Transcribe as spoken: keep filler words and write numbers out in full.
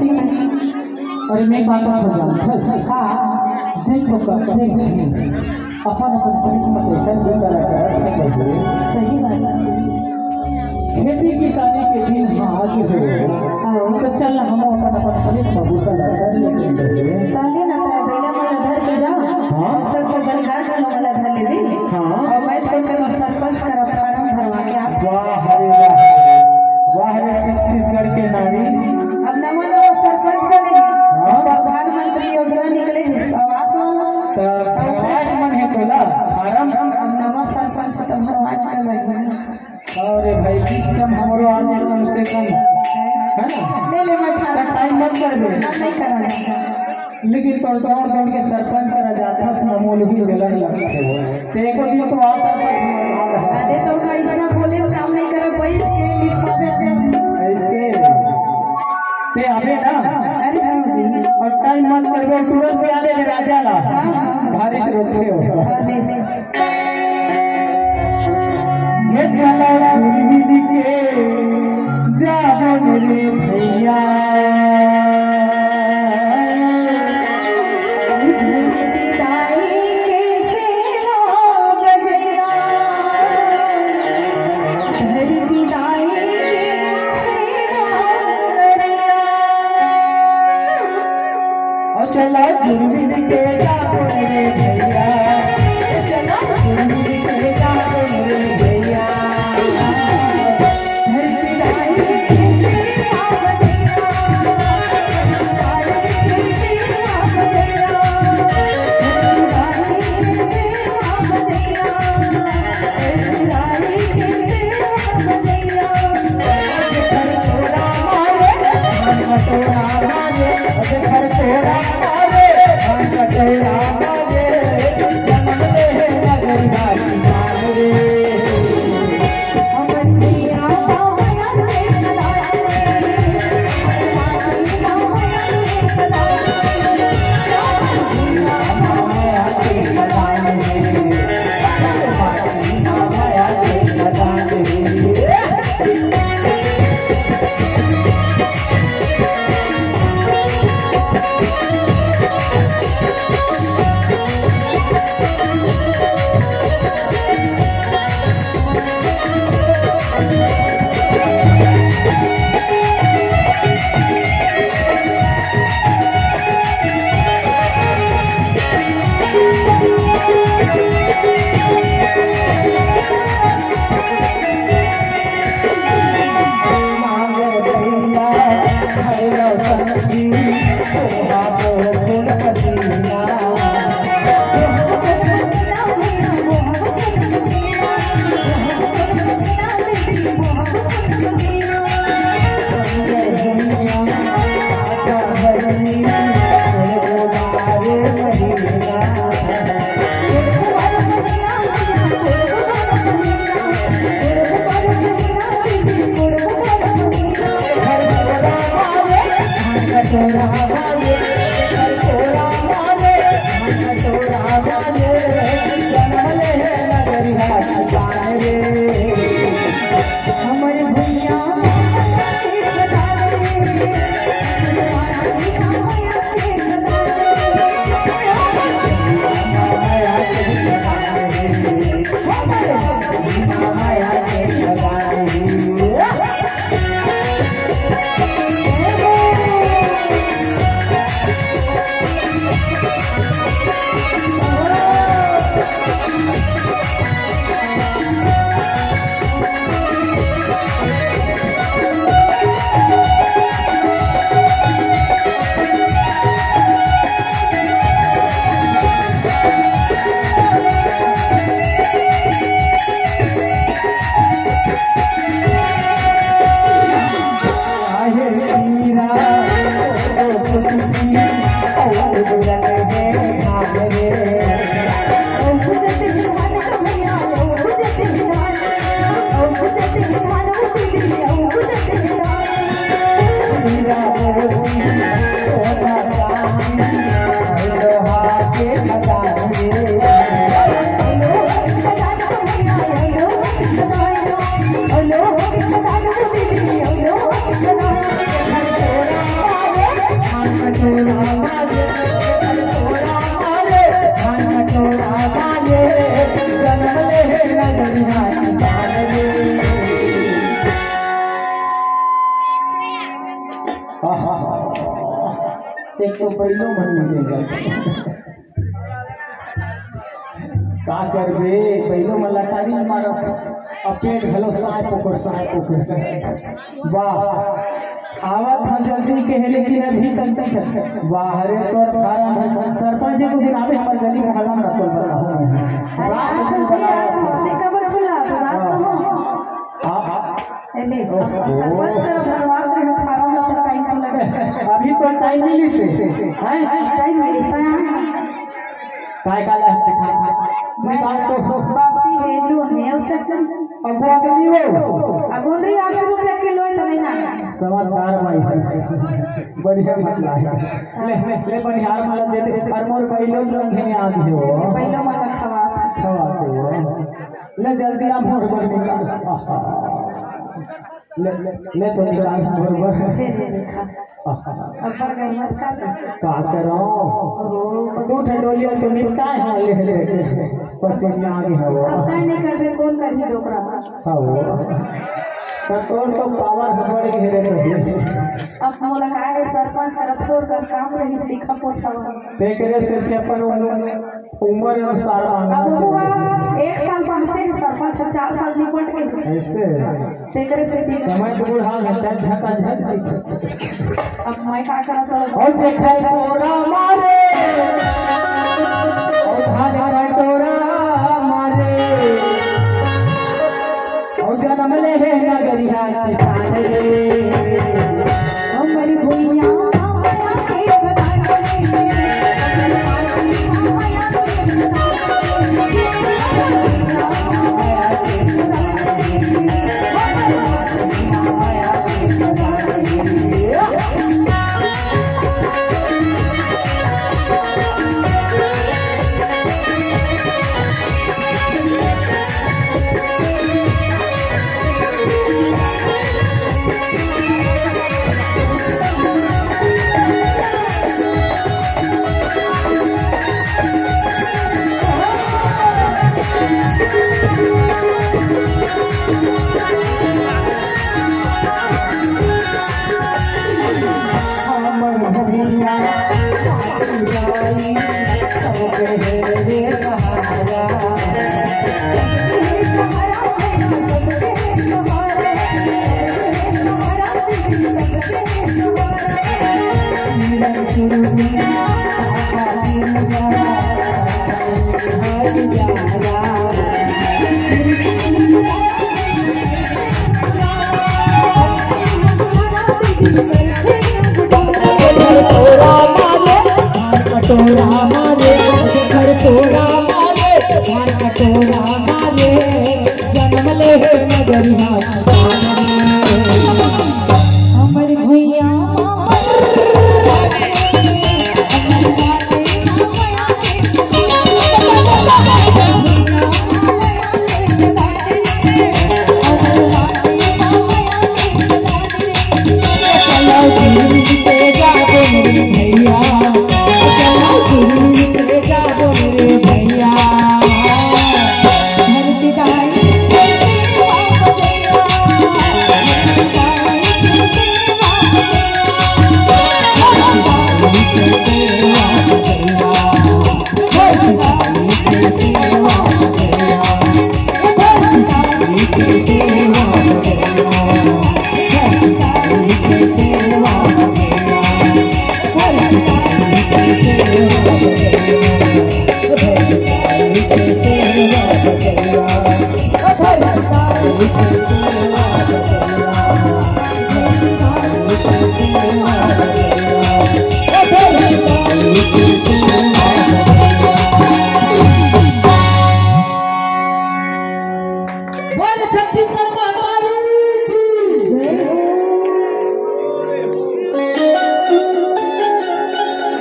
अरे मैं का कहत हँव जानथस? हाँ। देख तो कर, देख जी। अपन अपन खेत में कैसन जोताई करत हे बहिनी। सही बात है जी। खेती किसानी के दिन ह आगे हे। हाँ। तो चल हम अपन अपन खेत में बूता ला कर लेथन बहिनी। ताले ना ताले, बैला मन ला धर के जा। हाँ। सब सब बनिहार मन ला धर लेबे। हाँ। अउ मैं तो करो सरपंच करा फार्म भरवा के आ। वाह रे वाह। वाह रे छत्तीसगढ़ के नारी। अब नवा नवा सरपंच बने हे, हाँ। प्रधानमंत्री योजना निकले हे, आवास वाला। त भरवाए मन हे तोला फार्म। अब नवा सरपंच त भरवाए के लगही। अरे भाई, किस्त हमरो आ जाए कम से कम, है ना? ले ले, मैं फार्म। टाइम मत करबे। हाँ, नहीं करना। लेकिन तोर दौड़ दौड़ के सरपंच करा जाथस न, मोला भी जलन लगथे। ते एको दिन तो आ सरपंच। अरे तो का इसना बोले काम नहीं करे, बैठ के लिखवावे ते। ऐसे। ते आबे ना। अरे हाँ जी। अउ टाइम मत करबे, तुरंत बुला दे राजा ला। हाँ, हाँ। भारी से रोकते हो। हाँ, ले, ले। ये चला चुरमिल के जाबो रे भैया। धरती दाई के सेवा बजैया, धरती दाई के सेवा बजैया। ओ चला चुरमिल के जाबो रे भैया, ओ चला चुरमिल के जाबो रे भैया। धरती दाई के सेवा बजैया। आहा, एक तो बइलो मन मिल गए। का करबे, बइलो मन लटारी मारत, अब पेट घलो साय पोकर, साय पोकर। वाह, आवत ह जल्दी कहे, लेकिन अभी तक नहीं। वाह रे, तोर फारम है। सरपंच जी, कुछ दिन आवे हमर गली मोहल्ला में, तोर बताओ। अरे, रात आप को जी, आप हमसे कबर छुला, तो रात को हो। हाँ, हाँ। ए, ले, अब सरपंच कर भरवा के हम फारम ला तो टाइम तो लगे। अभी तो टाइम मिली से, हैं? टाइम मिली से, हाँ। काय का ला? निकाल तो। बासी है, लो, है, और चक्कर। अब वो तो नहीं हो। अब वो नहीं, अस्सी रुपया किलो है तो नहीं ना। समझदार भाई है। बढ़िया बात ला है। ले, ले, ले, बढ़िया माल दे दे। और मोर भाई लोग लंघे में आ गए हो। पहले माल खवा। खवा दे हो। ले जल्दी आप मोर पर निकाल। ले, ले, ले तो निकाल बरोबर। ले, ले, ले, खा। अब बढ़ गई, मत खा तू। का करो? ओहो, बस। तू ठंडोलिया तो निपटा है, ले, ले, ले। बस ये आगे है वो। अब काय नहीं करबे, कौन करही डोकरा? हाँ वो। तो तोर तो पावर बढ़ गए रे भाई। अब मोला का है, सरपंच कर थोर कर काम रही, सीखा पोछा। तेकरे से अपन उम्र अनुसार आना अब वो चाहिए। एक साल पहुंचे हैं सरपंच, चार साल निपट के। ऐसे? तेकरे से दिन समय तो बुढ़ा है, तब झका झक दिखे। अब मैं का करत हूँ? और जेकर कोरा मारे, और धान कटोरा मारे, और जन्म ले है नगरिया किसान रे। हमर भुइयां माया के सदा